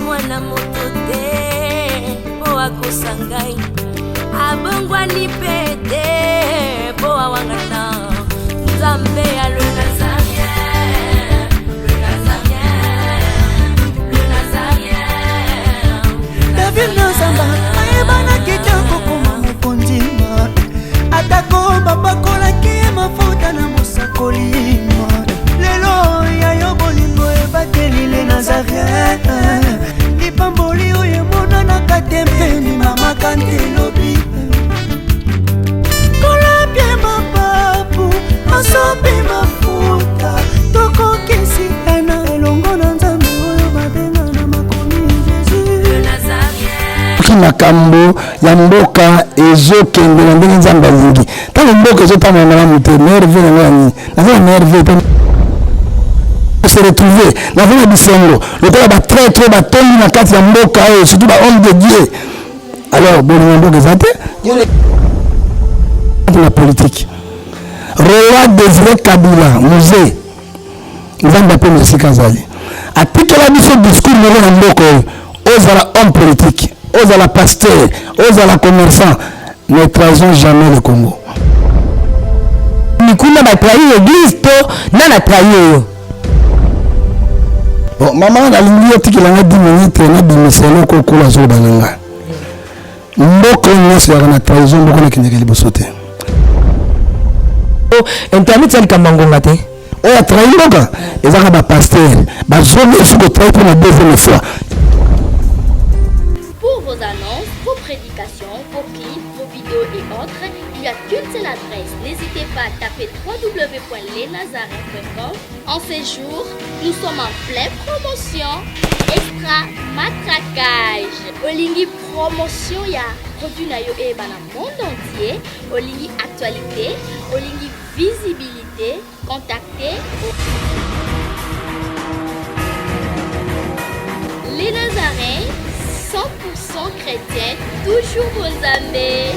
mwana moto te mpo akosa ngai abongwani mpe te mpo awangana nzambe ya le Nazarien, le Nazarien, le Nazarien. David Nazamba ayebanaki te kokoma mokonzi atako bapakolaki ye mafuta na mosakoli lelo ya yo bolingo ebateli le Nazarien lipamboli oyo emonanaka te mpe ndimamaka nte lobi kolapie mapapu asopi mafuta tokokisi ena elongo na nzambe oyo babenga na makomi Jesus. Le Nazarien. Soki makambo ya mboka ezokende na ndenge Nzambe alingi, ntango mboka ezotambola malamu te, nerve na ngai ya nini? Naza na nerve te se retrouver, naza na bisengo lokola ba traitre oyo batondi na kati ya mboka oyo, surtout ba homme de Dieu. Alors bolingo ya mboka eza te na politique. Roland Desire Kabila Mzee, Nzambe apema esika azali, atikela biso discours moko na mboka oyo: ozala homme politique, ozala pasteur, ozala commerçant, ne trahissons jamais le Congo. Mikuna batrahir église to nani atrahir yo? Bon, mama, nalingi otikela nga 10 minutes nabimisa eloko okolo azoloba na nga. Mboka oyo nyonso yaka na trahison, mboka nakendeke liboso te. Internet eza likambo ya ngonga te. Oyo atrahi mboka ezaka bapasteur, bazongi esu kotrahi mpo na deuxième fois. Pour vos annonces, vos prédications, vos clips, vos vidéos et autres, il n'y a qu'une seule adresse. N'hésitez pas à taper www.lesnazarin.com. En ces jours, nous sommes en pleine promotion extra matraquage. Olingi promotion ya produit na yo et na monde entier. Olingi actualité, olingi visibilité, contactez Les Nazaréens, 100% chrétiens, toujours vos amis.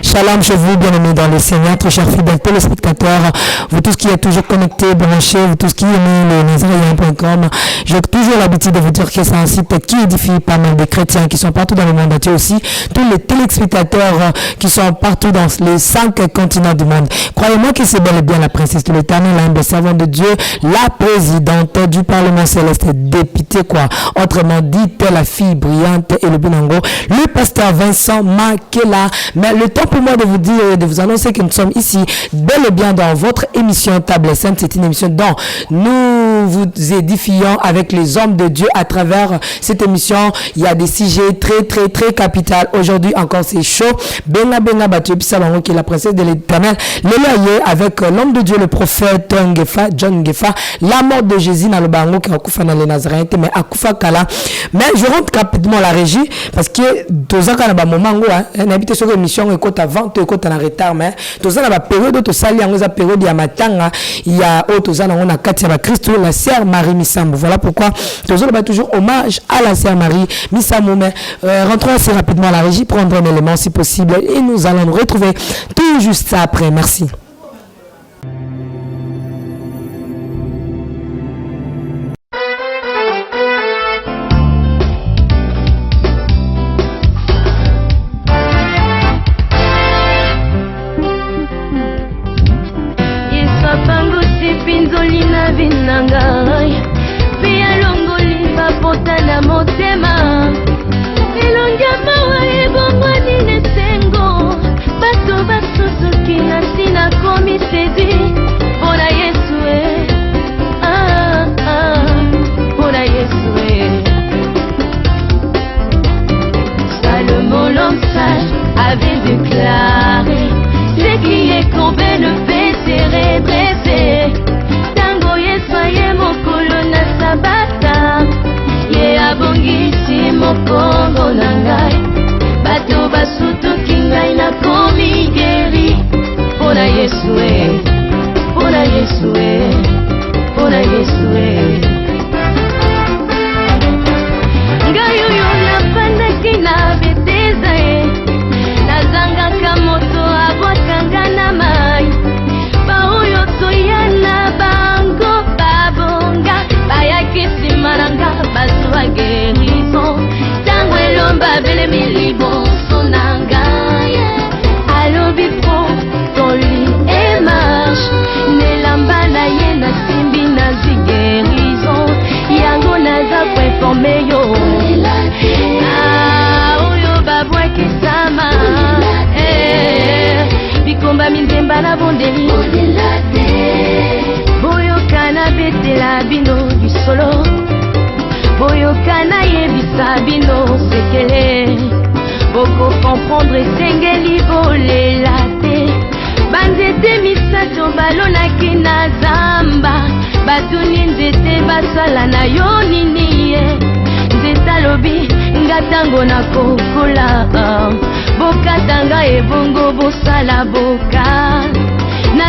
Shalom chez vous, bien-aimés dans le Seigneur, très chers fidèles téléspectateurs, vous tous qui êtes toujours connectés, branchés, vous tous qui aimez le Nazaréen.com. J'ai toujours l'habitude de vous dire que c'est un site qui édifie pas mal de chrétiens qui sont partout dans le monde entier aussi, tous les téléspectateurs qui sont partout dans les 5 continents du monde. Croyez-moi que c'est bel et bien la princesse de l'Éternel, l'humble servante de Dieu, la présidente du Parlement céleste, députée quoi. Autrement dit, la fille brillante et le binango, le pasteur Vincent Makela. Mais le temps pour moi de vous dire et de vous annoncer que nous sommes ici bel et bien dans votre émission Table Sainte. C'est une émission dont nous vous édifions avec les hommes de Dieu. À travers cette émission, il y a des sujets très très très capitaux. Aujourd'hui encore, c'est chaud. Benga benga batu qui est la princesse de l'Éternel. Le avec l'homme de Dieu, le prophète Ngefa, John Ngefa, la mort de Jésus dans le bango qui a akufa dans les Nazaréens, mais akufa kala. Mais je rentre rapidement à la régie parce que tozaka na ba moment ngo hein, na sur émission écoute avant to écoute en retard, mais toza na ba période to sali yango za période ya matanga ya oyo toza nango na kati ya ba Christo, la sœur Marie Misambo. Voilà pourquoi tozoloba toujours hommage à la sœur Marie Misambo. Mais rentrons assez rapidement à la régie, prendre un élément si possible et nous allons nous retrouver tout juste après. Merci. Yesu apangusi mpinzoli na vie na ngai mpe alongoli bapota na motema elongi ya mawa ebongwani na esengo bato basusuki na ntina komi séduit mpo na Yesu e ah, ah, mpo na Yesu e. Salomon l'homme sage avait déclaré: ce qui est courbé ne peut se redresser. Tango Yesu aye mokolo na sabata ye abongisi mokongo na ngai bato basutuki ngai nakomi guéri mpo na Yesu e mpo na Yesu e mpo na Yesu e. Ngai oyo nafandaki na Beteza ye nazangaka moto abwakanga na mai baoyo toya na bango babonga bayaki nsima na. Boyemba na bondeli, boyoka na betela bino lisolo, boyoka nayebisa bino sekele, bokocomprendre esengeli bolela te. Banzete misato balonaki na zamba, batuni nzete basala na yo nini ye? Nzete alobi nga ntango nakokola, bokatanga ebongo bosala boka na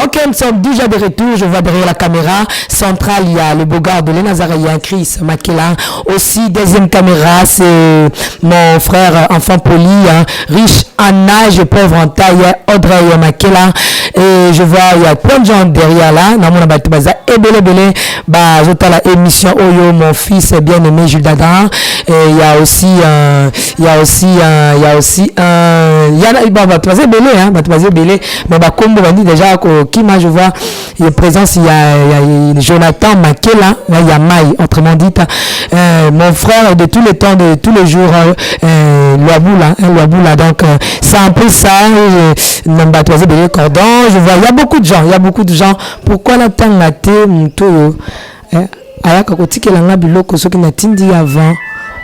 Ok, nous sommes déjà de retour. Je vois derrière la caméra centrale, il y a le beau gars de l'Enazaréen, Chris Makela. Aussi, deuxième caméra, c'est mon frère enfant poli, hein, riche en âge, pauvre en taille, Audrey Makela. Et je vois, il y a plein de gens derrière là. Namona bato baza ebele ebele. Bazotala émission oyo, mon fils bien-aimé Jules Dada. Et il y a aussi un, il y a aussi un, il y a aussi un, il y en a, bon, bato baza ebele, hein, bato baza ebele. Mais bakombo bandi déjà Kima, je vois, il y a présence, il y a Jonathan Makela, il y a Maï, autrement dit, mon frère de tous les temps, de tous les jours, Loaboula, hein, Loaboula, donc c'est un peu ça, cordon, je vois, il y a beaucoup de gens, il y a beaucoup de gens. Pourquoi la tanga te muto, ayaka kotikela nga biloko soki natindi avant?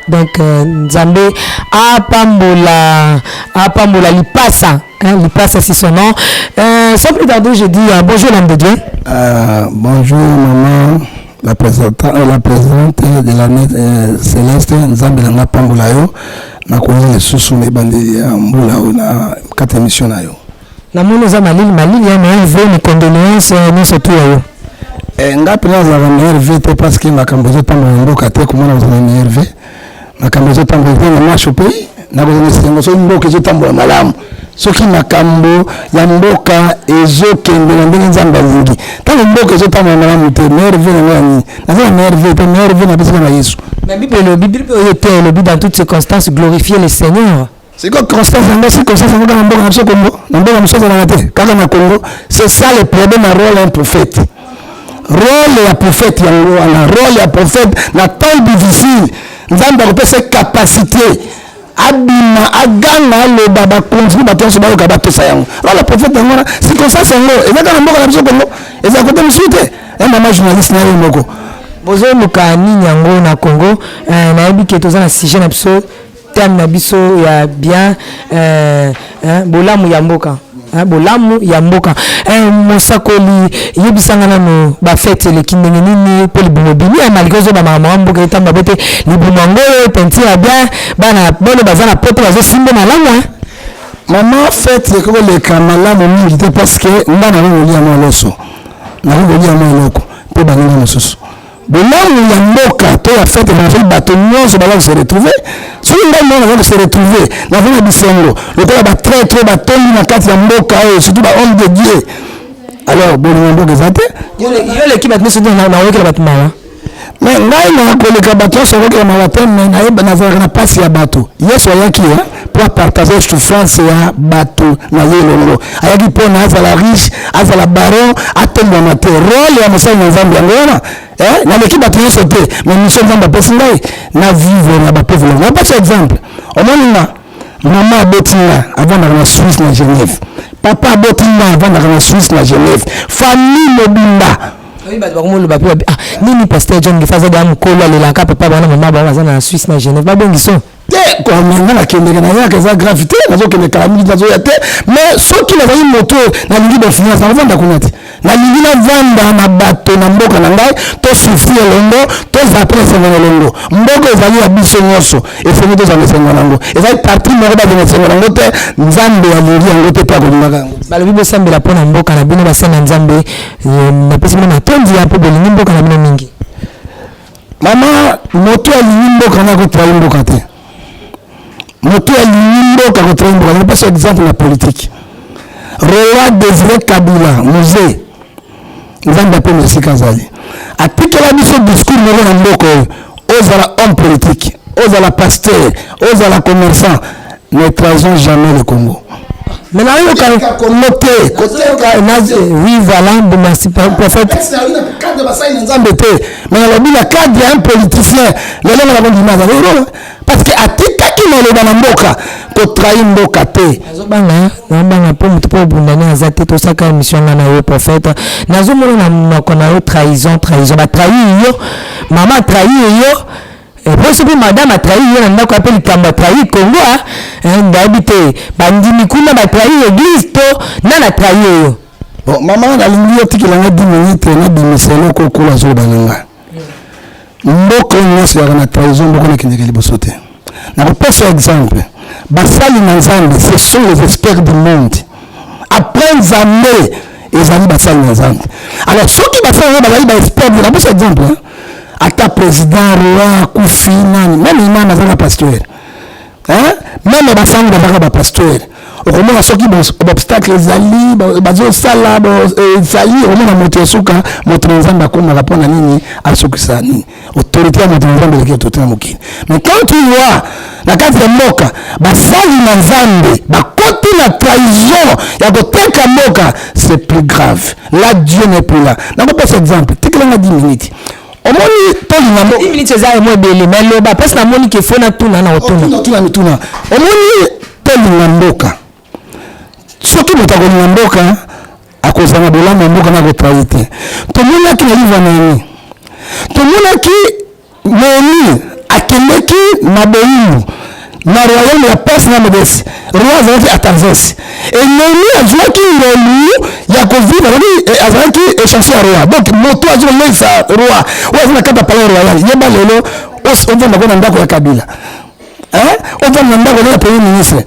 Donc Nzambe apambola, apambola Lipasa, hein, Lipasa, c'est son nom. Sans plus tarder, je dis bonjour l'homme de Dieu. Bonjour maman la présidente de l'année céleste. Nzambe na nga pambola yo. Nakoya lisusu na ebandeli ya mbula oyo na kati ya émission na yo. Namoni oza malili malili ya meilleurs vœux, mes condoléances nyonso tu ya yo. Nga mpenza nazalaka meilleurs vœux te, parce que makambo ezotambola na mboka te. Komona kozala meilleurs vœux, makambo ezotambola te na marche au pays. Nakozala esengo soki mboka ezotambola malamu, soki makambo ya mboka ezokende na ndenge Nzambe alingi. Ntango mboka ezotambola malamu te, meilleurs vœux nango ya nini? Naza na meilleurs vœux te. Meilleurs vœux napesaka na Yesu. Mais Bible elobi, Bible oyo te elobi: dans toutes circonstances, glorifier le Seigneur. Sikoyo constance yango, si constance yango kaka na mboka na biso Kongo, na mboka mosusu azalaka te, kaka na Congo. C'est ça le problème ya rôle un prophète. Rôle ya prophète yango wana. Rôle ya prophète na temps difficile, Nzambe akopesa capacité abima, aganga, aloba, bakonzi, bato nyonso bayoka, bapesa yango. Rôle ya prophète yango wana. Circonstance yango eza kaka na mboka na biso Kongo, eza kote mosusu te. Mama journaliste, na ye moko. Bozoluka nini yango na Congo? Nayebi ke toza na sujet na biso, thème na biso ya bien, bolamu ya mboka, bolamu ya mboka. Mosakoli, yebisanga nano, bafêtes eleki ndenge nini? Mpo libumu ebimi ya malgré ozobamaka mama, mboka etamba bo te. Libumu yango oyo peinture ya bien, bana bono baza na poto, bazosimba malamu. Mama, fête ekoki koleka malamu mingi te, parce que nga nakoki kolia mwa loso, nakoki kolia mwa eloko mpe baninga mosusu. Bolamu ya mboka to ya fête, soki bato nyonso baza kose retrouver, soki ngai moko naza kose retrouver, naza na bisengo lokola batraître batondi na kati ya mboka oyo, surtout bahomme de Dieu, alors bolingo ya mboka eza te. Yo leki bato nyonso, naoyokela bato mawa. Mais ngai na koleka bato nyonso akokela mawa te, mais nayeba nazalaka na mpasi ya bato. Yesu ayaki mpo apartage souffrance ya bato na ye elongo. Ayaki mpo na azala riche, azala baron, atombwama te. Rôle ya mosali na Nzambe yango wana. Naleki bato nyonso te, mais mission Nzambe apesi ngai na vivre na bapauvre. Napesi exemple: omoni nga, mama aboti nga, avandaka na Suisse, na Genève. Papa aboti nga, avandaka na Suisse, na Genève. Famille mobimba. Oyi, bato bakomoloba mpe: "Ah, nini, pasteur John Ngefa aza deya mokolo, alelaka papa bana, mama bango baza na Suisse, na Genève, babongiso." Te, nga nakendeke, nayaka, eza grave te. Nazokende kala mingi, nazoya te. Mais soki nazali moto nalingi bafinance, nakovanda kuna te. Nalingi navanda na bato na mboka na ngai, tosouffrir elongo, tozala mpe na esengo na elongo. Mboka ezali ya biso nyonso, esengi tozala na esengo nango. Ezali parti moko bazala na esengo nango te. Nzambe alingi yango te, mpe akolingaka yango. Balobi bosambela mpo na mboka na bino, basala Nzambe. Napesi bino matondi ya mpo bolingi mboka na bino mingi. Mama, moto alingi mboka na akotrahir mboka te. Moto alingi mboka akotrahir mboka. Napesa exemple na politique: Roi Désiré Kabila, Mzee, Nzambe apema esika azali, atikela biso discours moko na mboka oyo: ozala homme politique, ozala pasteur, ozala commerçant, ne trahissons jamais le Congo. Mais nayoka Kongo te, koteka. Oui, voilà, bon, merci prophète. Cadre basali na Nzambe te, mais nalobi na cadre ya un politicien. Lelo nga nakondima azali héros parce que atikaki maloba na mboka, kotrahir mboka te. Nazobanga, nazobanga mpo moto mpo obundani aza te. Tosaka émission nga na yo, prophète. Nazomona na monoko na yo trahison, trahison. Batrahir yo, mama atrahir yo, po soki madame atrahir yo na ndako ya mpe likambo, atrahir Congo, nayebi te. Bandimi kuna batrahir église to nani atrahir yo? Bon, mama, nalingi yo tikelanga 10 minutes, nabimisa eloko okolo azoloba na nga. Mboka oyo nyonso ezalaka na trahison, mboka nakendeke liboso te. Nakopesa exemple: basali na Nzambe, ce sont les experts du monde. Après Nzambe, ezali basali na Nzambe. Alors soki basali yango bazali baexpert, napesa exemple, ata président, roi akufi, nani, même imam azalaka pasteur, même basango bazalaka bapasteur. Okomona soki baobstacle ezali, bazosala ezali, okomona moto ya suka, moto na Nzambe akomaka. Mpona nini? Asukisa nini? Autorité ya moto na Nzambe eleki autorité na mokili. Mais quand tu vois na kati ya mboka basali na Nzambe bakoti na trahison ya koteka mboka, c'est plus grave. Là, Dieu n'est plus là. Nakopesa exemple, tikelanga 10 minutes. Omoni, tolinga mboka. 10 minutes eza emo ebele, mais loba, mpasi namoni ke fo natuna na otuna. Tuna mituna. Omoni, tolinga mboka. Soki moto akolinga mboka, akozala bolamu ya mboka na kotrahir te. Tomonaki na livre Néhémie, tomonaki Néhémie akendeki na boyimbu na royaume ya Perse na Médès. Roi azalaki Artaxerxès et Néhémie azwaki ngolu ya kovivre, azalaki échanson ya roi, donc moto azwi koleisa roi oyo aza na kati ya palais royal. Yeba lelo ovanda ko na ndako ya Kabila, ovanda na ndako ya premier ministre,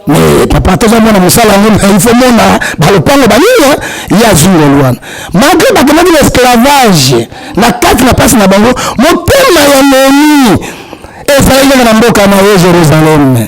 mais papa, tozomona mosala yango, il faut mona balopango banini. Ye azwi ngolu wana malgré bakendaki na esclavage na kati na mpasi na bango. Motema ya Néhémie ezalaki kaka na mboka na ye Jérusalem.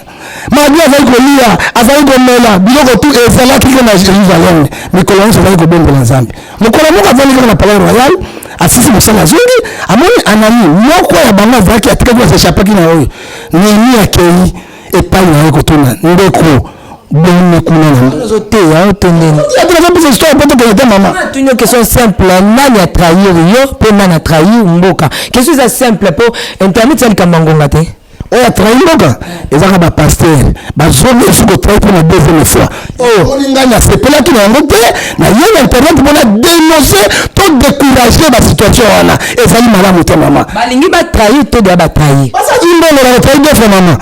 Malgré azali kolia, azali komela biloko tu, ezalaki kaka na Jérusalem. Mikolo nyonso azali kobondela Nzambe. Mokolo moko azali kaka na palais royal, asisi mosala, azongi, amoni Anani, moko ya bango azalaki atikaki, as'échappaki na oyo. Néhémie akei epai na ye kotuna: "Ndeko, boni kuna na?" Ozoteya otondeni? Nazopesa histoire po tokende te, mama. Tuni question simple: nani atrahir yo mpe nani atrahir mboka? Question eza simple, mpo internet eza likambo ya ngonga te. Oyo atrahir mboka ezaka bapasteur bazongi esu kotrahir mpona deuxième fois. Omoni, ngai nasepelaki na yango te. Naye na internet mpona dénoncer to décourager basituation wana. Ezali malamu te, mama. Balingi batrahir to deya batrahir? Basaki mbongo na kotrahir deux fois, mama.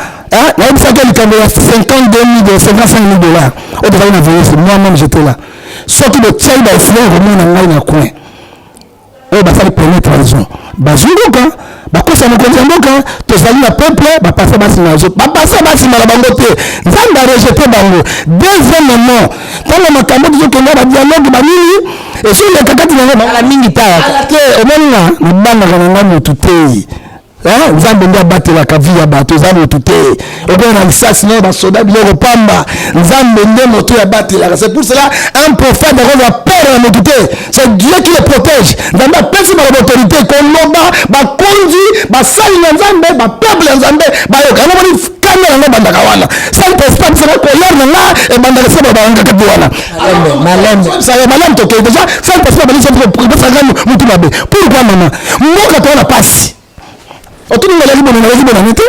Nayebisaki likambo ya 52 000, 55 000 dollars oyo tozali na voyage. Moi même, j'étais là. Soki botiaki baefleur, komona ngai na coin oyo basali première trahison, bazwi mboka, bakosa mokonzi ya mboka. Tozali na peuple, bapasa basima, bapasa basima na bango te. Nzambe arejeter bango. Deuxièmement, ntango makambo tozokende, badialogue banini ezoleka kati nango mingi. Te, omoni, nga nabangaka na nga motu te. Nzambe nde abatelaka vie ya bato, eza motu te. Okoya na lisasi nayo, basoda, biloko pamba. Nzambe nde moto oyo abatelaka. C'est pour cela un prophète akozwa peur ya motu te. C'est Dieu qui le protège. Nzambe apesi bango baautorité koloba, bakonzi, basali na Nzambe, bapeuple ya Nzambe bayoka yango. Moni kanda yango ebandaka wana. Saint Esprit apisaka colère na nga, ebandaka se babangaka kati wana. Maleme, tokei déjà. Saint Esprit abandisapesaka mutu mabe. Pourquoi, mama? Mboka toza na pasi. Otuni ngalaki bonane, nalaki bonane te,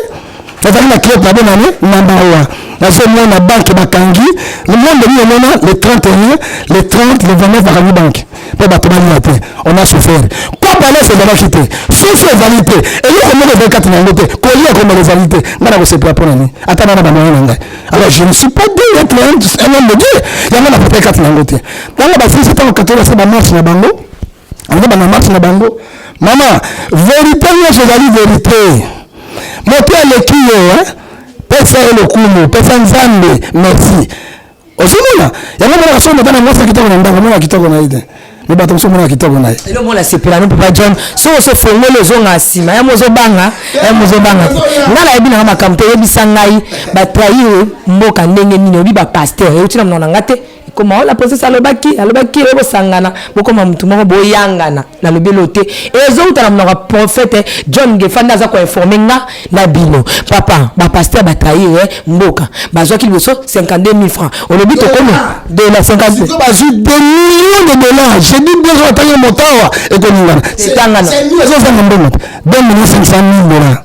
nazalaki na club na bonane na mawa. Nazomona banque bakangi monde nini. Omona le 31, le 30, le 29, bakangi banque mpo bato balia te. On a souffert. Kopalese ezalaki te, susu ezali te, eloko moko ezali kati na yango te, kolia, komela ezali te. Ngai na kosepela mpo na nini? Ata nana bamoyen na ngai. Alors je ne suis pas digne d'être un homme de Dieu. Yango na peut kati na yango te. Ntango basilisi, ntango katoli basala bamarche na bango, yango bana marche na bango, mama, vérité nyonso ezali vérité. Moto aleki yo, pesa ye lokumu, pesa Nzambe merci. Ozomona yango, monaka soki moto na mwasi ya kitoko na ndako, omona kitoko na ye te, me bato mosusu omona kitoko na ye. Elo mona sepela no, papa John. Soki osofongoli, ozonga nsima ya mozobanga, ya mozobanga te. Ngai nayebi nanga makambo te. Oyebisa ngai batrahir mboka ndenge nini? Oyebi bapasteur euti na monoko na nga te. Koma la princesse alobaki, alobaki bosangana, bokoma mutu moko boyangana. Nalobi elo te, ezouta na monoko ya prophète John Ngefa nde aza koinforme nga na bino. Papa, bapasteur batrahir mboka, bazwaki liboso 52 000 francs, olobi tokomi de la 52 Bazwi des millions de dollars. Je dis bien, otangi motawa ekoningana. Etangana. Ezozanga mbongo te. 2 millions 500 000 dollars.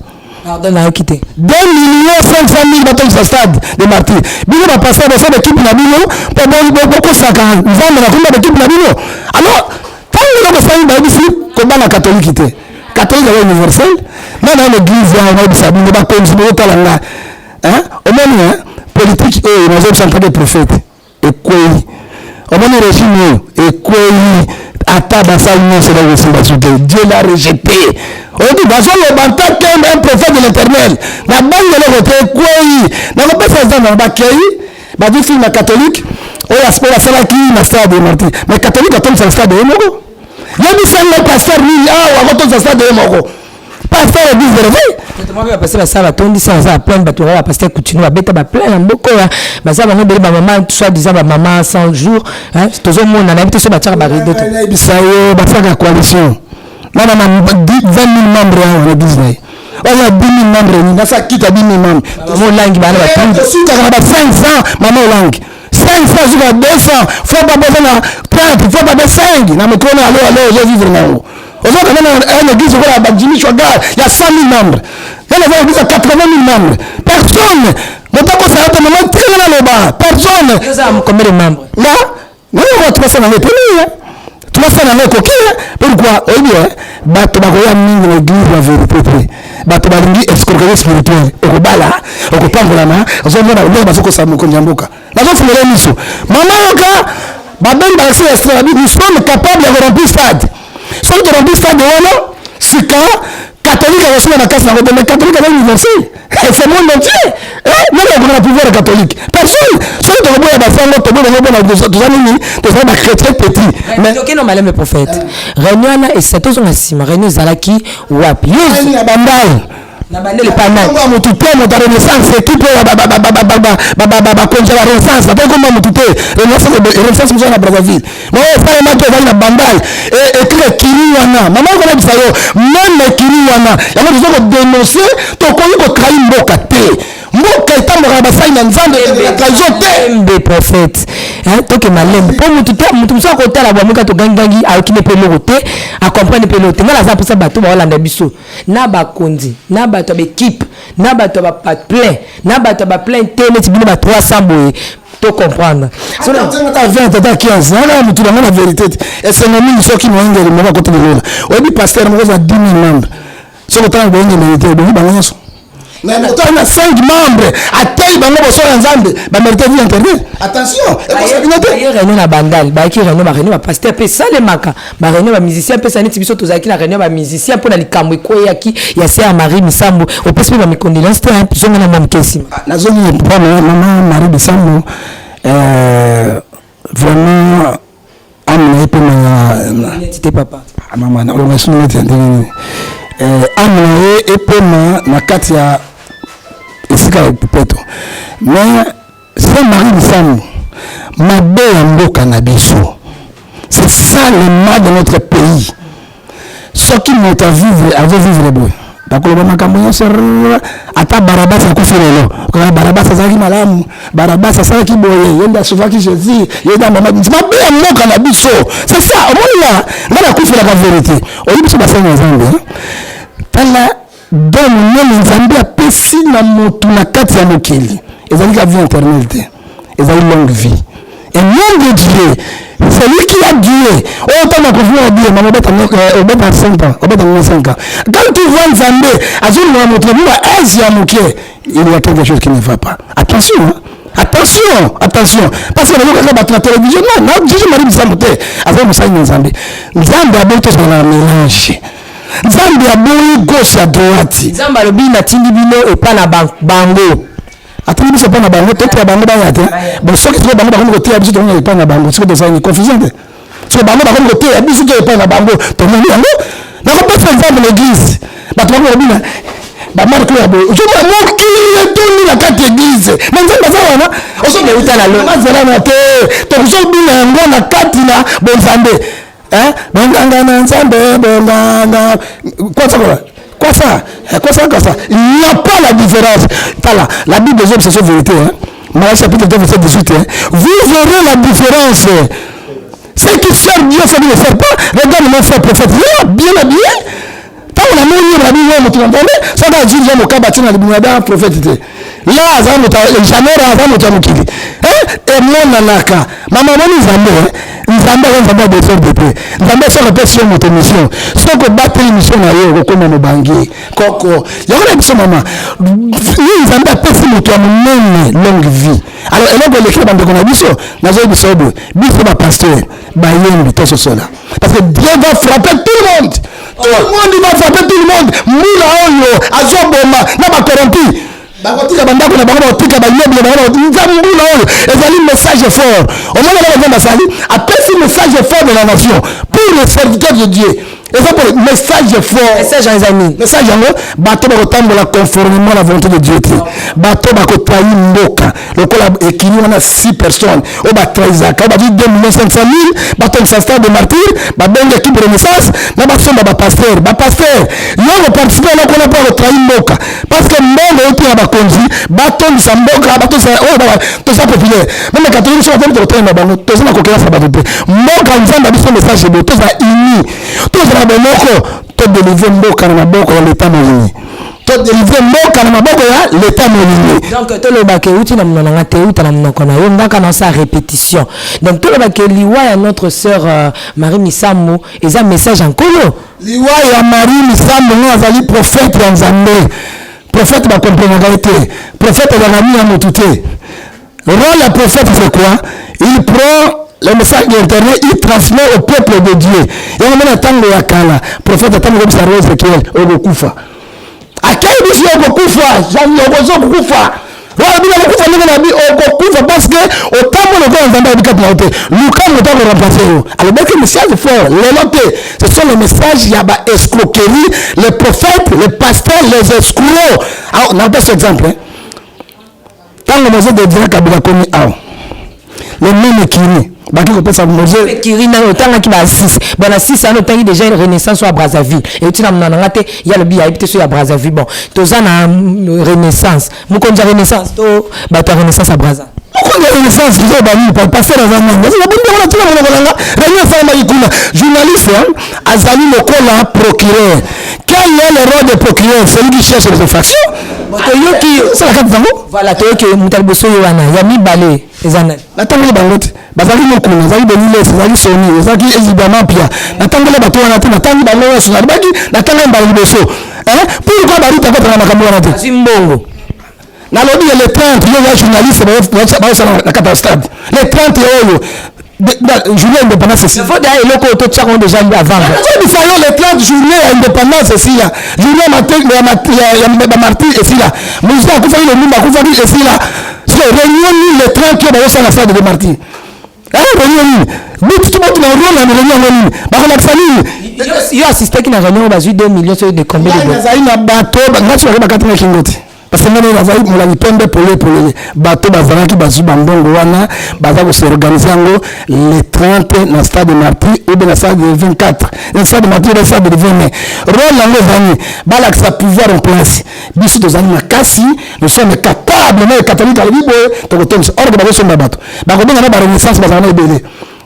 Pardon, nayoki te. 2 millions 500 000, batongisa Stade de Martyr. Bino bapasteur basala équipe na bino mpo bokosaka Nzambe na komba baéquipe na bino. Alors ntango eloko esali, bayebisi kobanga catholique te, catholique aza universel. Nga na l'église awa, nayebisa bino, bakonzi bozotala nga, omoni politique oyo nazobisa en tant que prophète ekwei. Omoni régime oyo ekwei, ata basali nyonso bakosimba su te. Dieu l'a rejeté. Oyoki, bazoloba en tant qu'un prophète de l'Éternel, nabangi eloko te. Ekwei. Nakopesa exemple na bakei bazwi film ya catholique oyo asalaki na Stade de Martyr, mais catholique atombisaka stade ye moko? Yebisa ngo, pasteur nini awa akotondisa stade ye moko? Pasteur église de réveil. Bapasteur basala, batondisa, baza baplein. Bato bango bapasteur coutumier babeta baplein na mboka oyo, baza bango ebele. Bamama, soit disant bamama 100 jours, tozomona, nayebi te so batiaka barideau te. Nayebisa yo, basalaka coalition nana na 20 000 membres awa na église na ye, oyo 10 000 membres nini, nasa kita 10 000 membres. Mama Olangi bana. Sukaka na ba 500. Mama Olangi 500, suka 200 fois, baboza na 30 fois, babe 5 na mokolo. Alo alo, ozovivre nango, ozokende na une église okola bajimi Shwagar ya 100 000 membres, nana eza église ya 80 000 membres. Personne moto akosala te. Mama, tikanga naloba, personne. Combien de membres? Nga nayoka 300 nango epeli, 300 nango ekoki. Pourquoi? Oyebi, bato bakoya mingi na église ya vérité te. Bato balingi escroquerie spirituelle. Okobala, okopambolama, ozomona ndenge bazokosala mokonzi ya mboka. Nazofungola miso, mama, yoka. Babengi balakisi ya extra, nous sommes capables ya koremplir stade. Soki toremplir stade wana, sika catholique akosala makasi nango te. Mais catholique aza universel, c'est monde entier. Nani akoka na pouvoir catholique? Personne. Soki tokoboya basango, toboya bango mpona toza nini? Tozala bachrétien petit. Mais okende maleme, prophète, réunion wana esa, tozonga nsima. Réunion ezalaki wapi? Ya Bandal. Na Bandele pa nani? Ya motu te, moto ya Renaissance, équipe oyo bakonzi ya barenaissance bapai komba motu te. Renaissance mosusu na Brazzaville, mais oyo esalemaki ezali na Bandal. Ekri ekiri wana, mama, okolobisa yo, même ekiri wana yango toza kodénonce. Tokoki kotrahir mboka te. Mboka etambwaka na basali na Nzambe, ya trahison te. Malembe, prophète, toke malembe, mpo mutu te, mutu mosusu akotala bwamoka, togangigangi, ayoki ne mpe eloko te, acomprendre mpe eloko te. Ngai naza mposa bato baolanda biso, na bakonzi, na bato ya baéquipe, na bato ya baplein, na bato ya baplein te, neti bino ba 300 boye, to comprendre. Ata 20, ata 15, nanga mutu nango na vérité te. Esengo mingi soki moyengeli moko akoti lilola. Oyebi, pasteur moko oza 10 000 membres, soki otanga boyengeli te, ebongi bango nyonso. Moto na 5 membres atei bango bosolo ya Nzambe, bamérite vie éternelle. Attention, ekosa bino te. Ye réunion na Bandal, bayaki réunion, baréunion bapasteur mpe esalemaka, baréunion bamusicien mpe neti biso tozalaki na réunion bamusicien mpo na likambo ekweyaki ya sœur Marie Misambo. Opesi mpe bamicondoléance te, zonga na mwa moke nsima. Nazongi mpo mama Marie Bisambo, vraiment âme na ye mpe neti te, papa. Mama, nakolonga sino neti ya ndenge nini? Âme na ye epema na kati ya esika ya peto. Mais sœur Marie Misambo, mabe ya mboka na biso, c'est ça le mal de notre pays. Soki moto avivre, azovivre boye, bakoloba makambo nyonso. Ata Barabas akufi lelo, kaka Barabas azalaki malamu, Barabas asalaki boye, ye nde asovaki Jésus, ye nde amama. Mabe ya mboka na biso, c'est ça. Omoni nga, ngai nakufelaka vérité. Oyebi, biso basali na Nzambe, tala don monene Nzambe apesi na motu na kati ya mokili, ezali ka vie éternelle te, ezali longue vie. Et nom de Dieu, celui qui a Dieu, oyo ntango akovia Dieu, mama, obeta 5 ans, obeta ngo 5 ans. Quand tu vois Nzambe azolinga moto na bino âge ya moke, il y a quelque chose qui ne va pas. Attention, hein? Attention, attention, parce que nazokaka bato na télévision. Non, na Jésus, Marie Bisambo te, azali mosali na Nzambe. Nzambe aboyi tozala na mélange. Nzambe aboyi gauche ya droite. Nzambe alobi: natindi bino epa na bango. Atindi biso epai na bango, toteya bango baya te. Bon, soki soki bango bakomi koteya biso, tomoni epai na bango. Soki tozali confusion te, soki bango bakomi koteya biso to epai na bango, tomoni yango. Nakopesa exemple, l'église, bato bakomi kobina. Bamarke oyo ya boye, ozomona mokili etondi na kati église, mais Nzambe aza wana. Euta na lola. Ozela na te, tokozobina yango na kati na bonzambe. Bonganga na Nzambe, bonganga quoi ça, quoi ça, quoi ça, quoi ça. Il n'y a pas la différence. Tala, la Bible des hommes, c'est vérité, hein. Malachie chapitre 2 verset 18, hein. Vous verrez la différence, ceux qui servent Dieu, ceux qui ne servent pas. Regarde mon frère prophète là, bien habillé. Ntango namoni ye, nabi yo moto na Nzambe. Soki azwi nza mokaba ntina libumu ya ba prophète te la, aza moto jamais, aza moto ya mokili. Emonanaka, mama. Moni Nzambe, Nzambe aza Nzambe ya desordre te. Nzambe soki apesi yo moto mission, soki obateli mission na yo, okokoma mobangi koko. Yango na biso, mama, ye Nzambe apesi moto ya monene longue vie. Alors eloko eleki na bandeko na biso, nazoyebisa yo boye: biso bapasteur, bayembi, tososola, parce que Dieu va frapper tout le monde. Tout le monde, va frapper tout le monde. Mbula oyo azoboma na bacorrompus, bakotika bandako na bango, bakotika baimmeuble bango. Nzambe, mbula oyo ezali message fort. Omona kaka Nzambe asali, apesi message fort de la nation pour les serviteurs de Dieu. Eza pour message fort. Message yango eza nini? Message yango, bato bakotambola conformément la volonté de Dieu te, bato bakotrahi mboka lokola ekili wana. 6 personnes oyo batrahisaka, oyo bazwi 2 millions 500 mille, batongisa stade de martyr, babengi équipe Renaissance na basomba bapasteur. Bapasteur, yo koparticipe eloko wana mpo akotrahi mboka, parce que mbongo euti na bakonzi, batondisa mboka, batondisa oyo toza populaire. Même catholique, so batoni, tokotelema bango, toza na kokelasa bato te. Mboka, Nzambe abiso message boye: toza uni, tozala bomoko, todélivre mboka na maboko ya leta molini, todélivre mboka na maboko ya leta molini. Donc tolobaka euti na monoko na nga te, euta na monoko na yo ngaka na sa répétition. Donc tolobaka liwa ya notre sœur Marie Misamu eza message ya Nkolo. Liwa ya Marie Misamu, ngo azali prophète ya Nzambe. Prophète bakomprenaka ye te, prophète azalaka mi ya motu te. Rôle ya prophète, c'est quoi? Il prend le message d'Internet, il transmet au peuple de Dieu. Yango mona, ntango ya kala, prophète atango kobisa roi Ezekiel: okokufa. Akei biso, okokufa, okozo kokufa. Wana bino okokufa ndenge na bi okokufa, parce que otambola lokola Nzambe ayebi kati na yo te. Luka moto akoremplace yo. Alobaki message fort. Lelo te, ce sont les messages ya baescroquerie, les prophètes, les pasteurs, les escrocs. Alors napesa exemple, ntango Mzee Désiré Kabila komi awa, le même ekiri baki kopesa Mzee. Kiri nani otangaki? Ba 6, bon, na 6 wana otangi déjà Renaissance oyo ya Brazzaville euti na monana nga te. Ya lobi ayebi te so ya Brazzaville. Bon, toza na Renaissance, mokonzi ya Renaissance to bato ya Renaissance ya Brazza. Mokonzi ya Renaissance toza banini? Pasteur aza nani? Babundeko na tina monoko nanga. Réunion esalamaki kuna. Journaliste azali lokola procureur. Quel est le rôle de procureur? Celui qui cherche les infractions. Toyoki. Osala kati yango. Voilà, toyoki moto ya liboso ye wana, ya mibale eza nani? Natangeli bango te. Bazalaki mokuna, ezalaki Beniles, ezalaki Soni, ezalaki Ezibama Pia. Natangeli bato wana te, natangi bango nyonso. Nalobaki, natanga mbala liboso. Pourquoi baruta kotanga makambo wana te? Azwi mbongo. Nalobi le 30, yo ya journaliste, baosala na kati ya stade le 30 oyo, journée indépendance esila. Faut da eloko oyo totiaka déjà avant. Nazobisa yo, le 30, journée ya indépendance esila, journée ya bamartyr esila, Mzee akufaki, Lumumba akufaki, esila. So réunion nini le 30 oyo bazosala na stade de martyr? Réunion nini? Butu batu na rôle na réunion yango nini? Bakolakisa nini? Yo assistaki na réunion oyo bazwi 2 millions soki de combien de? Nazali na bato ngati bake bakati kingo te, parce que ngai nazali molangi pembe polele polele. Bato bazalaki bazwi bambongo wana, baza kosorganize yango le 30 na stade de martyr ou bien na stade de 24, na stade de martyr ou stade de 20 mai. Rôle yango ezali balakisa pouvoir en place: biso tozali makasi, nous sommes capables. Na catholique alobi boye, tokotomisa orge. Bazosomba bato, bakobenga na barenaissance, bazala na ebele.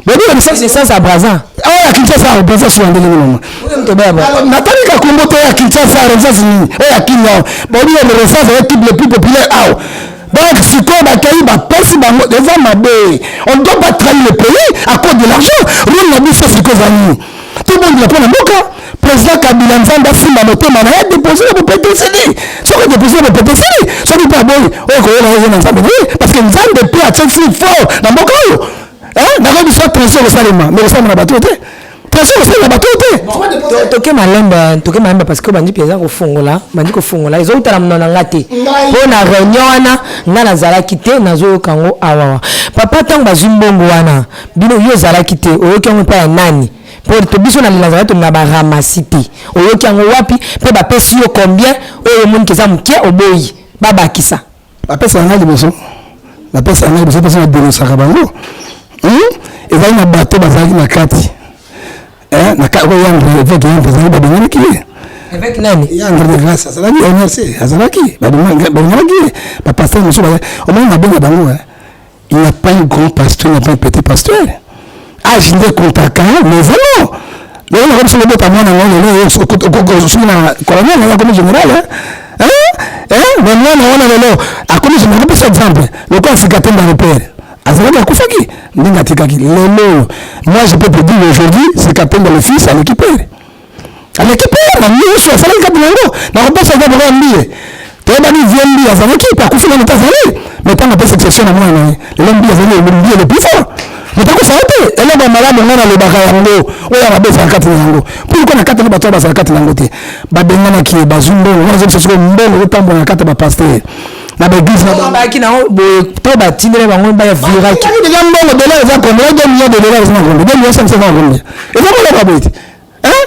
Boyebi Renaissance ya Brazza? Oyo ya Kinshasa, Brazza suka ndenge nini? Mama, natali ka Kombo te. Ya Kinshasa, Renaissance nini? Oyo ya Kini awa, boyebi Renaissance équipe le plus populaire awa. Donc sikoyo bakei, bapesi bango, eza mabe. On doit pas trahir le pays à cause de l'argent. Rôle na biso sikoyo eza nini? Tobondela mpo na mboka. Président Kabila, Nzambe asimba motema na ye, dépose na bopete esili. Soki dépose na bopete esili, soki mpe aboyi, oyo koyela ye na Nzambe ye, parce que Nzambe mpe atie si fort na mboka oyo. Nakoyebi so transition kosalema, mais kosalema na bato te, transition kosalema na bato te. Toke malembe, toke malembe, parce que bandi mpenza kofongola, bandi kofongola, ezowutala monoko na nga te. Mpo na réunion wana, nga nazalaki te, nazoyoka yango awawa. Papa, ntango bazwi mbongo wana, bino, yo ozalaki te, oyoki yango epai ya nani? Mpo to biso na lilazaka tolinga baramasi te. Oyoki yango wapi mpe bapesi yo combien? Oyo omoni eza moke, oboyi babakisa. Bapesaka ngai liboso, bapesaka ngai liboso mpesa nadenosaka bango. Ezali na bato bazalaki na kati oyo Yandre, évêque Yandre azalaki, babenganaki ye. Évêque nani? Yandre de Grâce azalaki MRC, azalaki, babenganaki ye. Bapasteur mosusu omoni nabenga bango. Il n'y a pas un grand pasteur, il n'y a pas un petit pasteur. Âge nde kontaka, mais vraiment lelo nakomi soki obota mwana ngo lelo, soki na colonel naye akomi général, mais mwana wana lelo akomi général. Kopesa exemple, lokola sika te ndako père azalaki, akufaki ndenge atikaki lelo. Moi, je peux te dire, aujourd'hui, Sikatenda le fils aleki père, aleki père na nyonso asalaki kati na yango. Nakopesa exemple kaka Mbiye. Toyebani vie Mbiye azalaki mpe akufi nano te, azali, mais ntango apesa succession na mwana na ye, lelo Mbiye azali Mbiye le plus fort. Moto akosala te eloko ya malamu. Ngai nalobaka yango, oyo ya mabe ezala kati na yango. Pourquoi na kati yango bato oyo bazala kati na yango te? Babenganaki ye, bazwi mbongo wana. Azobisa sikoyo mbongo ezotambola na kati ya bapasteur na baeglise. Bayaki nango boye to batindele bango baviraki? Déjà mbongo dollar eza combien? 2 millions de dollars eza na combien? 2 millions 500 eza na combien? Eza koloba boye te.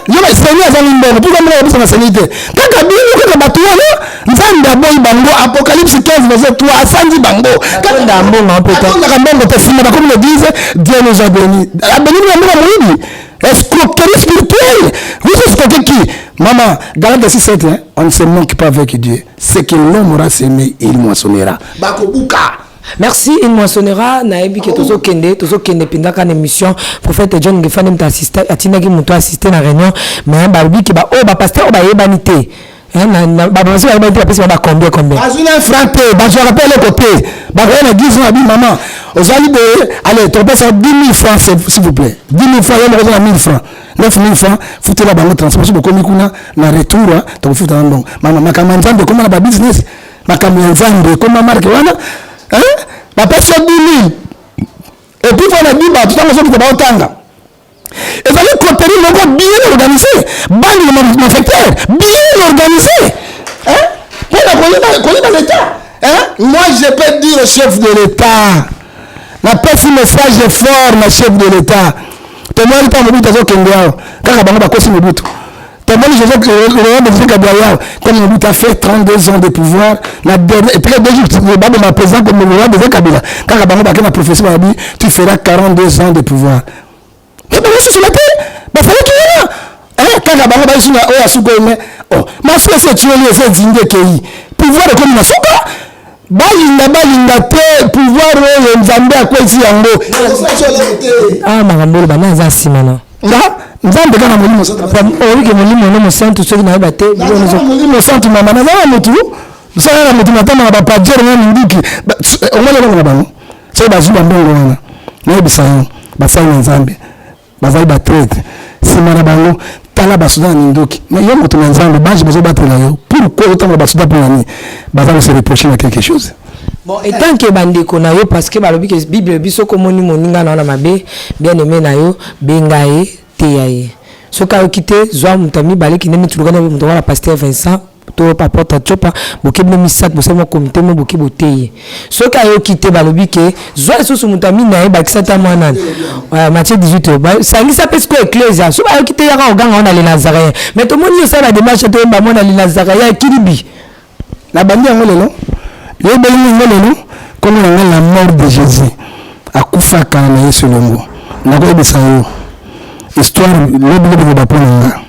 Yo seni azangi mbongo mpo mbongo biso na seni te. Kaka bino, kaka bato wana, Nzambe aboyi bango. Apocalypse 15 verset 3, asanzi bango. Atondaka mbongo mpe te. Atondaka mbongo te. Nsima bakomi na église, Dieu nous a béni, abeni bino mbongo. Moyibi, escroquerie spirituelle. Vous escroquez qui, maman? Galates 6 7, hein? On ne se moque pas avec Dieu. Ce que l'homme aura semé, il moissonnera. Bakobuka. Merci, il moissonnera. Nayebi ke tozokende, tozokende mpenza kaka na émission. Prophète John Ngefa nde moto atindaki moto assiste na réunion, mais balobi ke baoyo bapasteur oyo bayebani te, bapasteur bayebani te, bapesi ba combien combien? Bazwi na franc te, bazwaka mpe eloko te. Bakoya na église na bi: "Mama, ozali boye, allez, topesa 10 000 francs, s'il vous plaît." 10 000 francs, yo moko oza na 1000 francs, 9 000 francs, futela bango transport. Soki bokomi kuna na retour, tokofuta na mbongo. Mama, makambo ya Nzambe ekoma na babusiness, makambo ya Nzambe ekoma marke wana. Bapesi yo 10 000 et puis fo na di bato ntango ozokita baotanga. Ezali coterie moko bien organisé, bande de malfaiteurs bien organisé mpona koyiba l'État. Moi, je peux dire au chef de l'État, napesi message fort na chef de l'État. Tomoni ntango Mobutu azokende awa, kaka bango bakosi Mobutu. Tomoni Laurent Désiré Kabila awa, comme Mobutu a fait 32 ans de pouvoir, na dernier très deux jours baboma président comme Laurent Désiré Kabila, kaka bango bake na prophétie, balobi: "Tu feras 42 ans de pouvoir." Mais bango susu te, basalaki wana kaka bango bayesu na oyo asuki oyo. Mais oh, masuka esi etioli, esi ezindi, ekei. Pouvoir ekomi na suka. Balinga balinga te, pouvoir oyo Nzambe akwesi yango. Ah, makambo oyo bana aza nsima na Nga Nzambe kaka na Molimo. Oyebike Molimo no Mosantu, soki nayeba te. Molimo Santu, mama, naza na motu sala na motu natama na bapadiere na minduki. Omoni eloko na bango, soki bazwi bambongo wana, nayebisa yo, basali na Nzambe bazali batraître. Nsima na bango, tala basoda na minduki. Mais yo moto na Nzambe, bange bazobatela yo. Pourquoi ozotambola basoda? Mpo na nini baza kose reproche na quelque chose? Bon, étant que bandeko na yo, parce que balobi ke Bible biso komoni moninga na wana mabe, bien aimé na yo, benga ye, teya ye. Soki ayoki te, zwa moto ya mibale, kende neti luka moto wana, pasteur Vincent to apôtre Tiopa, boke bino misato, bosali mwa komite mo, boke boteye. Soki ayoki te, balobi ke zwa lisusu moto ya minei, ayebakisa ta mwana Matthieu 18, sangisa mpe sikoyo ecclesia. So bayoki te, yaka koganga wana le Nazaréen. Mais tomoni osala badémarche, toyemba mwana le Nazaréen kilibi. Nabandi yango lelo, yobelingi yango lelo. Kombo na ngai, la mort de Jésus, akufaka na Yesu elongo. Nakoyebisa yo histoire lobi lobi koba mpo na nga.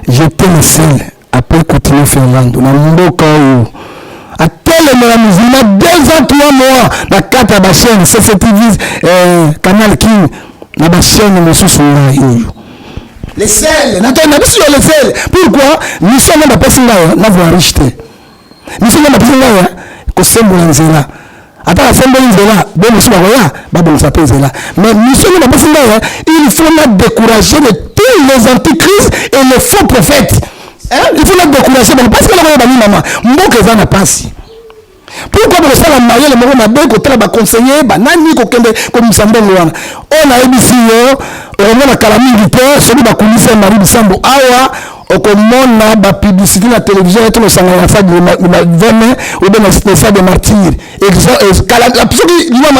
J'étais le seul après Coutinho Fernando na mboka oyo atelemela musulman 2 ans 3 mois na kati ya bachaîne CCTV, Canal King, na bachaîne mosusu. Ngai oyo le seul na biso yo, le seul. Pourquoi? Mission nde bapesi ngai, nazala riche te. Mission nde bapesi ngai, kosembola nzela. Ata basemboli nzela, bo mosusu bakoya babongisa mpe nzela. Mais mission nde bapesi ngai, il faut na décourager de tous les antichrists et les faux prophètes, hein? Il faut na décourager bango, parce que eloko oyo bangi, mama, mboka eza na pasi. Pourquoi bokosala mayele moko mabe, kotala baconseiller banani, kokende kobimisa mbongo wana? Oyo nayebisi yo, okomona kala mingi te. Soki bakulisa Marie Bisambo awa, Okomona ba publicité na télévision yetu losangana na stade de 20 mai ou bien na stade de martyr. Soki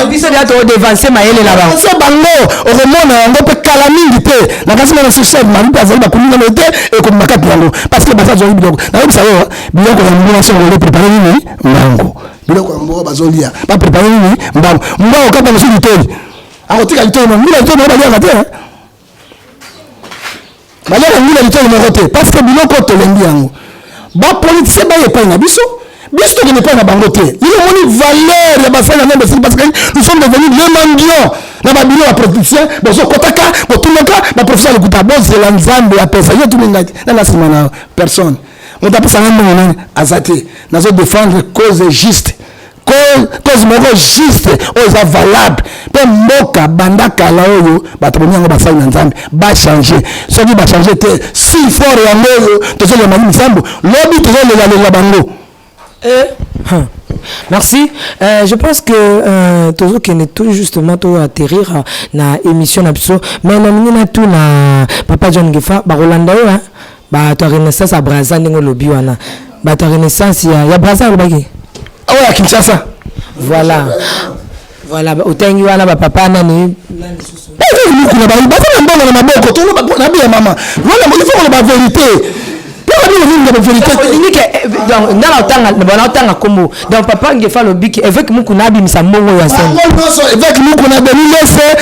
biso deja todevanse mayele na bango bango, okomona yango mpe kala mingi te. Na kasi na social mari mpe azali bakuminga te, ekobima kati yango parce que baza azwaki biloko. Nayebisa yo, biloko ya mbongo songo ole prépare nini mbango, biloko ya mbongo bazolia, baprépare nini mbango mbango kaka mosusu litoi akotika litoi na mbula, litoi moko baliaka te, baliaka ngula litoi moko te, parce que biloko tolembi yango. Bapoliticien baye epai na biso, biso tokende epai na bango te. Lelo omoni valeur ya basali na Nzambe esili, parce que nous sommes devenus les mendiants na babilo ya politicien. Bozokotaka, botunaka baprofesseur lokuta. Bozela Nzambe apesa yo. Tuni ngai nana nsima na personne, moto apesanga mbongo nani aza te. Nazodéfendre cause juste, cause moko juste oyo eza valable mpe mboka banda kala oyo bato bomi yango. Basali na Nzambe bachange. Soki bachange te, si fort yango oyo tozolela mali misambo, lobi tozolelalela bango. Merci. Je pense que tozokende tout justement to atterrir na émission na biso, mais na mingi na tout na papa John Ngefa bakolanda yo, bato ya Renaissance ya Braza, ndenge olobi wana, bato ya Renaissance ya Braza alobaki. Oyo ya Kinshasa. Voilà, otangi wana bapapa nani? Mukuna baza na mbongo na maboko nabiya mama wana, il faut koloba vérité. Nga na otanga kombo, donc papa Ngefa alobi ke évêque Mukuna abimisa mbongo oyo asali. Nyonso, évêque Mukuna, Denis Lese,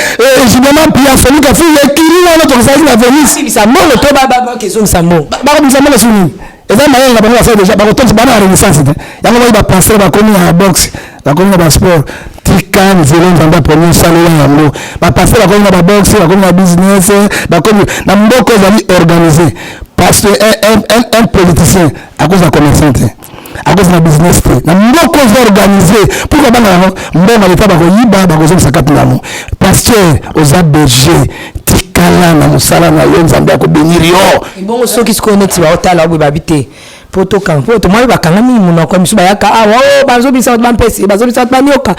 Julien Pia, Sonika Fu, ekiri wana tokozalaki na Venise. Abimisa mbongo to bakezongisa mbongo? Bakobimisa mbongo soki nini, eza mayele na bango. Basali déjà, bakotondisa bana ya Renaissance te. Yango moi bapasteur bakomi na boxe, bakomi na basport. Tika nzela Nzambe aponi, osalela yango. Bapasteur bakomi na baboxe, bakomi na business, bakomi na mboka ezali organisé, parce que un politicien akozala commerçant te, akozala na business te na mboka eza organisé. Pourquoi banga yango? Mbongo leta bakoyiba, bakozongisa kati na yango. Pasteur, oza berger, tikala na mosala na yo, Nzambe akobénir yo. Bongo soki sikoyo neti baotala boye, babi te mpo tokanga, mpo tomoni bakanga mingi monoko misu, bayaka awa o bazobisa bato bampesi, bazobisa bato banioka,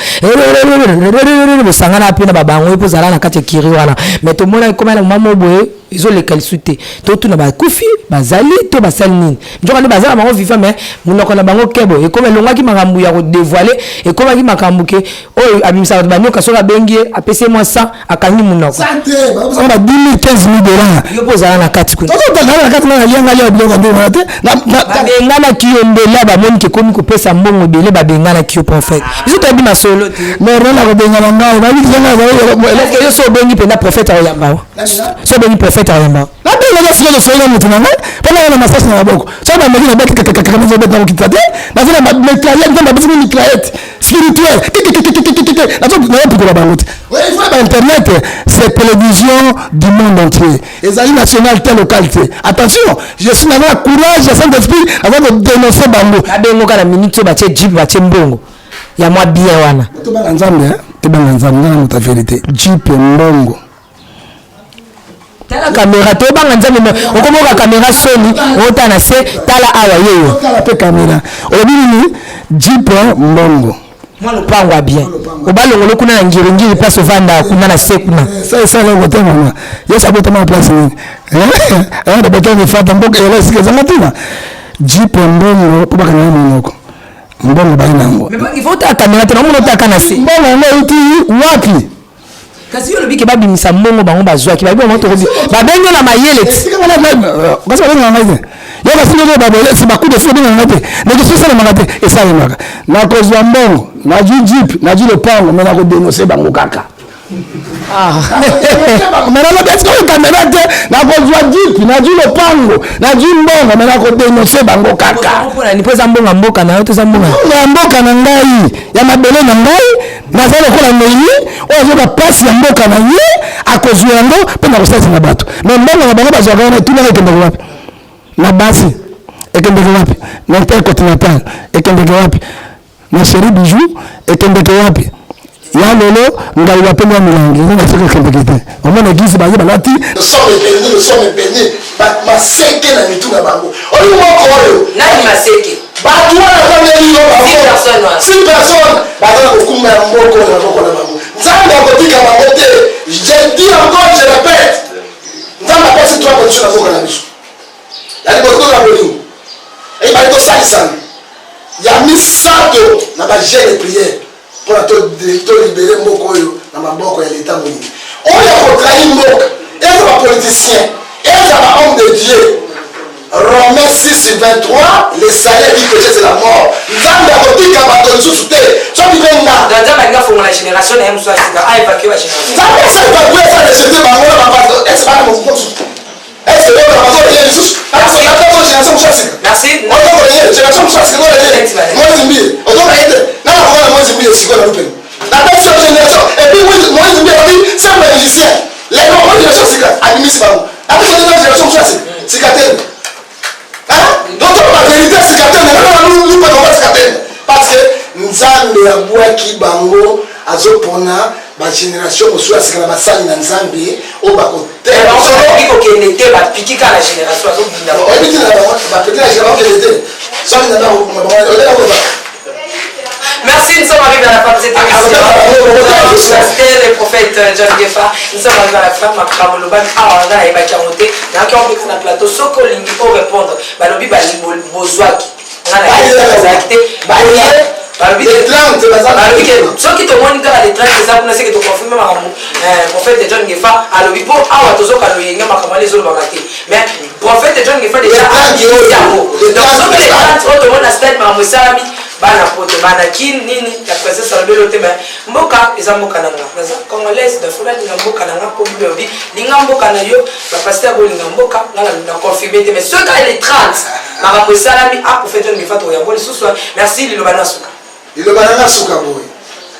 bosangana mpe na babango mpo ozala na kati ya kiri wana. Mais tomona ekoma na mama boye, ezoleka lisu te. Totuna, bakufi, bazali to basali nini? Nzoka nde baza na bango vivant, mais monoko na bango kebo ekoma elongwaki makambo ya kodévoiler, ekomaki makambo ke oyo abimisaka bato banioka, soki abengi ye, apesi ye mwa 100, akangi monoko. Ba 10 000, 15 000 dollars. Yo mpo ozala na kati kuna? Tozotanga na kati na lianga lia biloko ndenge wana te. Babenganaki yo mbela, bamoni ke komi kopesa mbongo ebele, babenganaki yo. Prophète, biso toyebi masolo te. Mais rona kobengana ngai babikisanga. Yo so obengi mpenza prophète akoyamba, so obengi prophète akoyamba. Nabenga sikoyo, tosoyi motu na ngai mpona wana masasi na maboko. Soki bameki na beti kakakaka, nazobeta kokita te. Naza na mitraillette, Nzambe apesi mitraillette spirituelle, nazopikola bango te. Ba internet, c'est télévision du monde entier, ezali national te, local te. Attention, je suis naza na courage ya Saint Esprit, naza kodénoncer bango. Babengoka na minute oyo, batie jeep, batie mbongo ya mwa bien wana. Tobanga Nzambe, tobanga Nzambe. Nga na moto ya vérité, jeep, mbongo. Tala caméra, tobanga Nzambe. Okomoka caméra, soni ota na se, tala awa yeyo. Tala mpe caméra, olobi nini? Jeep, mbongo. Mwa lopango ya bien, obalongolo kuna na Ngiringiri, place ovanda kuna na se kuna. Sa esala te mama. Yesu abotama na place nini? Babotami fata mboka ela esika ezanga ntina. Jeep, mbongo, mpo bakanga monoko, mbongo baye na yango. Il faut otala caméra te, namona otaka na se. Mbongo yango euti wapi? Kasi yo olobi ke babimisa mbongo bango bazwaki, bayebi bango, tokobi babengi na mayele ti. Kasi babengaka ngai te. Yo kasi ndenge baboye bacoup de fil, babengaka ngai te. Ndenge so esalemaka te, esalemaka. Nakozwa mbongo, nazwi jeep, nazwi lopango, mais nakodénoncer bango kaka. Mais nalobi esika oyo caméra te, nakozwa jeep, nazwi lopango, nazwi mbongo, mais nakodénoncer bango kaka. Mpo eza mbongo ya mboka na yo to eza mbongo ya mboka na ngai, ya mabele na ngai? Naza lokola Noemi oyo azoka mpasi ya mboka na ye, akozwa yango mpe na kosalisa na bato. Mais mbongo na bango bazwaka wana, etunaka ekendeke wapi? Na basi ekendeke wapi? Na Intercontinental ekendeke wapi? Na Chéri Bijou ekendeke wapi? Ya lelo ngai bapeli ya milangi eza na soko ekendeke te. Omona église baye balati. Nous sommes bénis, nous sommes bénis. Maseke na mitu na bango oyo moko oyo. Nani maseke? Bato wana atangeli yo bango, six personnes baza na kokumba ya mboka na maboko na bango. Nzambe akotika bango te. Je dis encore, je répète, Nzambe apesi trois conditions na mboka na biso. Ya liboso Bosalisana. Ya misato, na ba jeune prière mpona tolibere mboka oyo na maboko ya leta moyini oyo akotrahi mboka, eza ba politicien, eza ba homme de Dieu. Romains 6, 23, le salaire du péché, c'est la mort. Nzambe akotika bato lisusu te. Soki mpe nga Nzambe alingi afongola génération na ye mosusu ya sika, aévacue ba génération. Nzambe asa évacue, asa rejeté bango na babato ese bana mosusu, ese oyo bazoreye lisusu génération mosusu ya sika. Merci. Ozokoreye génération mosusu ya sika, oreye Moïse Mbiye, ozokaye te nana kokona Moïse Mbiye sikoyo na lupeni napesi yo génération. Et puis Moïse Mbiye alobi c'est magicien, lelo oyo génération sika abimisi bango, apesi yo génération mosusu ya sika, sika te. Donc toloba vérité, sika te nanga lupeni oka sika te, parce que Nzambe abwaki bango, azopona bagénération mosusu ya sika na basali na Nzambe oyo bakotela. Bakoki kokende te, bapiki kaka na génération azobunda. Oyebi ntina bapeti na génération bakokende te, soki na bango. Merci, nous sommes arrivés à la fin de cette émission. C'était le prophète John Gefa. Nous sommes arrivés à la fin. Makambo lobaki awa, nga nayebaki yango te. Nayaki yango na plateau. Soki olingi orépondre, balobi bozwaki. Nga nayebaki te. Balobi balobi ke soki tomoni kaka le 30 eza kuna, seke toconfirme makambo prophète John Ngefa alobi, mpo awa tozoka loyenge, makambo wana ezolobama te. Mais prophète John Ngefa déjà yango. Donc soki le 30 oyo tomoni na stade makambo esalami, bana poto, bana Kine, nini ya princesse alobeli te. Mais mboka eza mboka na nga, naza congolaise, dafo nalinga mboka na nga, mpo Bible olobi linga mboka na yo. Bapaster bolinga mboka, nga na confirme te. Mais soki le 30 makambo esalami, a prophète John Ngefa tokoyambo lisusu. Merci, liloba na suka. Liloba na nga suka boye,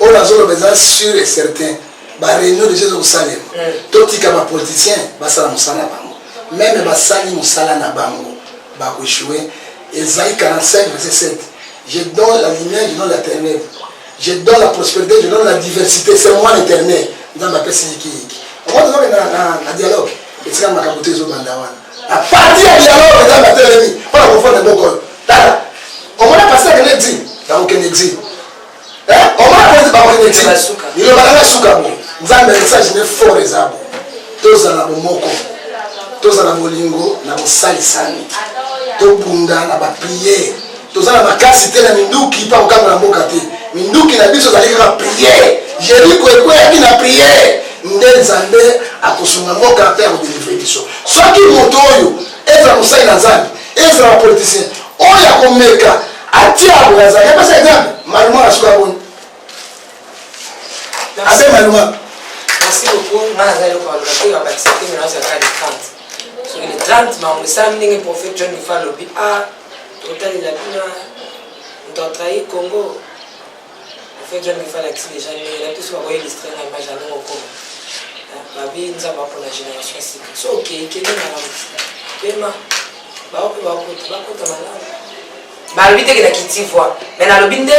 oyo nazoloba eza sûr et certain. Baréunion déjà ezokosalema. Totika bapoliticien basala mosala na bango. Même basali mosala na bango, bakoéchouer. Esaïe 45 verset 7: je donne la lumière, je donne la ténèbre, je donne la prospérité, je donne la diversité, c'est moi l'Éternel. Nzambe apesi yikiyiki. Omoi tozokende na dialogue, esika makambo te ezobanda wana. À partir ya dialogue, Nzambe atelemi mpona kofanda mboka oyo. Tala, omona pasteur akende exil, bakokende exil. Omona président, bakokende exil. Liloba nanga suka boye, Nzambe message ne fort eza bo: tozala bomoko, tozala bolingo na bosalisani, tobunda na baprière. Toza na makasi te na minduki mpa kokangola mboka te. Minduki na biso ezali kaka prière. Jeriko ekweyaki na prière. Nde Nzambe akosunga mboka mpe akodélivrer biso. Soki moto oyo ezala mosali na Nzambe, ezala bapoliticien oyo akomeka atia boye, azalaki apesa exemple maluma na suka boni abe maluma. Merci beaucoup. Nga naza eloko baloba te, babakisa te. Me nazalaka le 30, soki le 30 makambo esalami ndenge prophète John Ngefa alobi, a totalela bino moto atrahi Congo. Prophète John Ngefa alakisi déjà ndenge na biso bakoillustre na image ya ndenge okoma babi Nzambe apona génération ya sika. So okei, kende malamu, pema bao mpe bakota, bakota malamu. Balobi teke na kiti voix, mais nalobi nde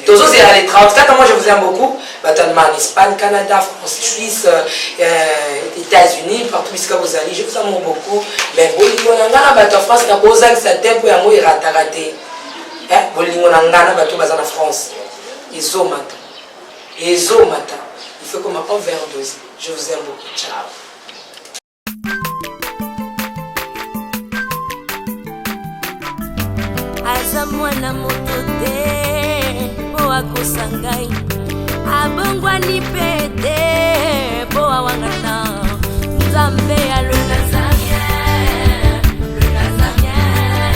tozozela le 30 kaka. Moi, je vous aime beaucoup, bato Allemagne, Espagne, Canada, France, Suisse, États-Unis, partout bisika bozali, je vous aime beaucoup. Mais bolingo na nga na bato ya France, nakozangisa te mpo yango erataka te. Bolingo na nga na bato baza na France ezomata, ezomata, il faut koma overdose. Je vous aime beaucoup, ciao. Aza mwana moto te mpo akosa ngai, abongwani mpe te mpo awangana. Nzambe ya le Nazaréen, le Nazaréen,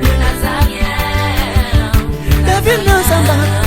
le Nazaréen. David Nazamba.